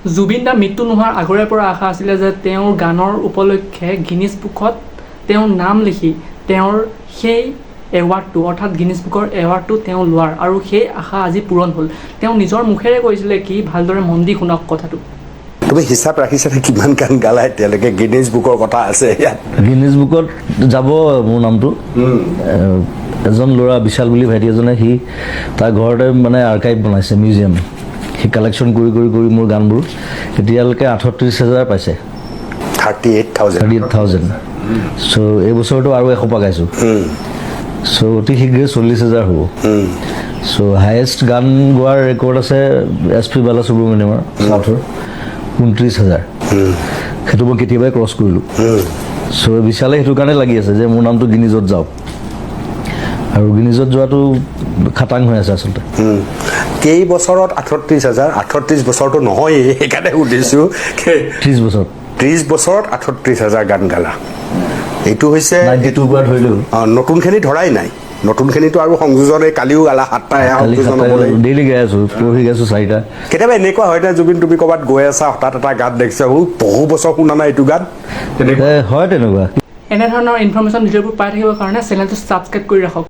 জুবিন দা মৃত্যু নোহোৱাৰ আগৰে পৰা আশা আছিলে যে তেওঁৰ গানৰ উপলক্ষে গিনিজ বুকত তেওঁৰ নাম লিখি তেওঁৰ সেই এৱাৰ্ডটো, অৰ্থাৎ গিনিজ বুকৰ এৱাৰ্ডটো তেওঁ লোৱাৰ, আৰু সেই আশা আজি পূৰণ হ'ল। তেওঁ নিজৰ মুখেৰে কৈছিলে কি, ভালদৰে মন দি শুনক কথাটো। তুমি হিচাপ ৰাখিছানে কিমান গান গালা এতিয়ালৈকে? গিনিজ বুকৰ কথা আছে ইয়াত। গিনিজ বুকত যাব মোৰ নামটো। এজন ল'ৰা বিশাল বুলি ভাইটি এজনে, সি তাৰ ঘৰতে মানে আৰ্কাইভ বনাইছে, মিউজিয়াম। সি কালেকশ্যন কৰি কৰি কৰি মোৰ গানবোৰ এতিয়ালৈকে 38,000 পাইছে। 38,000? 38,000। চ' এই বছৰটো আৰু এসোপা গাইছোঁ, চ' অতি শীঘ্ৰে 40,000 হ'ব। চ' হায়েষ্ট গান গোৱাৰ ৰেকৰ্ড আছে এছ পি বালাসুব্ৰমণ্যমৰ, চাউথৰ, 29,000। সেইটো মই কেতিয়াবাই ক্ৰছ কৰিলোঁ। চ' বিশালে সেইটো কাৰণে লাগি আছে যে মোৰ নামটো গিনিজত যাওক, আৰু গিনিজত যোৱাটো খাটাং হৈ আছে আচলতে। কেই বছৰত 38,000? 38 বছৰটো নহয়েই, সেইকাৰণে সুধিছোঁ। 30 বছৰত। 30 বছৰত 38,000 গান গালা, এইটো হৈছে 92 পৰা ধৰিলোঁ। অঁ, নতুনখিনি ধৰাই নাই। নতুনখিনিতো আৰু সংযোজন, এই কালিও গালা সাতটা, এয়া কালি সংযোজন হ'বলৈ। ডেইলি গাই আছোঁ, পৰহি গাইছোঁ চাৰিটা। কেতিয়াবা এনেকুৱা হয় নে জুবিন, তুমি ক'ৰবাত গৈ আছা, হঠাৎ এটা গান দেখিছা, ও বহু বছৰ শুনা নাই এইটো গান, তেনেকুৱা? হয়, তেনেকুৱা। এনেধৰণৰ ইনফৰ্মেশ্যন ভিডিঅ'বোৰ পাই থাকিবৰ কাৰণে চেনেলটো ছাবস্ক্ৰাইব কৰি ৰাখক।